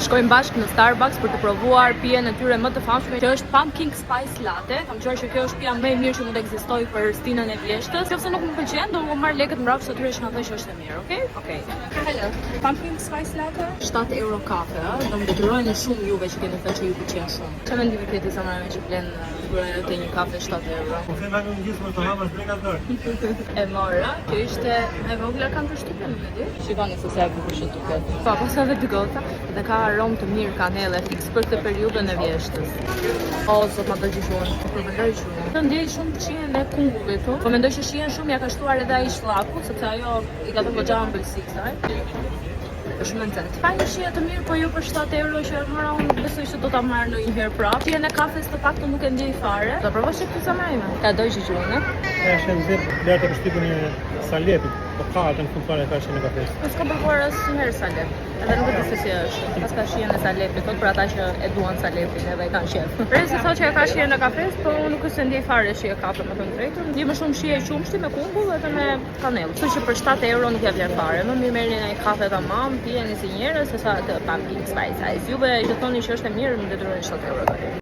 Shkojmë bashkë në Starbucks për të provuar pijen e tyre më të famshme, që është pumpkin spice latte. Kam dëgjuar që kjo është pija më e mirë që mund të ekzistojë për stinën e vjeshtës. Nëse nuk më pëlqen, do u marr lekët mbrapsht atyre që kanë thënë që është e mirë, okay? Okej. Hello. Pumpkin spice latte? 7 euro kafe, ë? Do më detyrojeni shumë juve që keni thënë që ju pëlqen shumë. Çfarë mendimi ke ti zemra që blen gruaja jote një kafe 7 euro? Po them atë mëngjes më të hamë dreka dorë. E mora, kjo ishte e vogla kam përshtypjen, nuk e di. Shikoni se sa e bukur që duket. Po, pas edhe dy gota dhe ka aromë të mirë kanelle, fiks për këtë periudhën e vjeshtës. O, zot ma dogji gjuhën, po përvëloj gjuhën. Të ndjej shumë shijen e kungullit, po mendoj që shijen shumë ja ka shtuar edhe ai shllaku, sepse ajo i ka dhënë goxha ëmbëlsi kësaj. Është shumë e nxehtë. Ka një shije të mirë, po jo për 7 euro që e mora unë, besoj se do ta marr ndonjëherë prapë. Shijen e kafes të paktën nuk e ndjej fare. Do provosh këtë zemra ime? Ta dogji gjuhën, e? E është nxehtë, lërë të përshtypjen e salepit, po ka atë në fund fare ka shijen e kafes. Po s'kam provuar asnjëherë salep. Edhe nuk e di se si është. Pas ka shijen e salepit, thot për ata që e duan salepin edhe e kanë qejf. Rezi thotë që e ka shijen e kafes, po unë nuk është se ndjej fare shije kafe, me thënë drejtën. Ndjej më shumë shije qumështi me kungull edhe me kanellë. Kështu që për 7 euro nuk ja vlen fare. Më mirë merrni një kafe tamam, pijeni si njerëz se sa atë pumpkin spice ice. Juve që thoni që është e mirë, më detyroni 7 euro tani.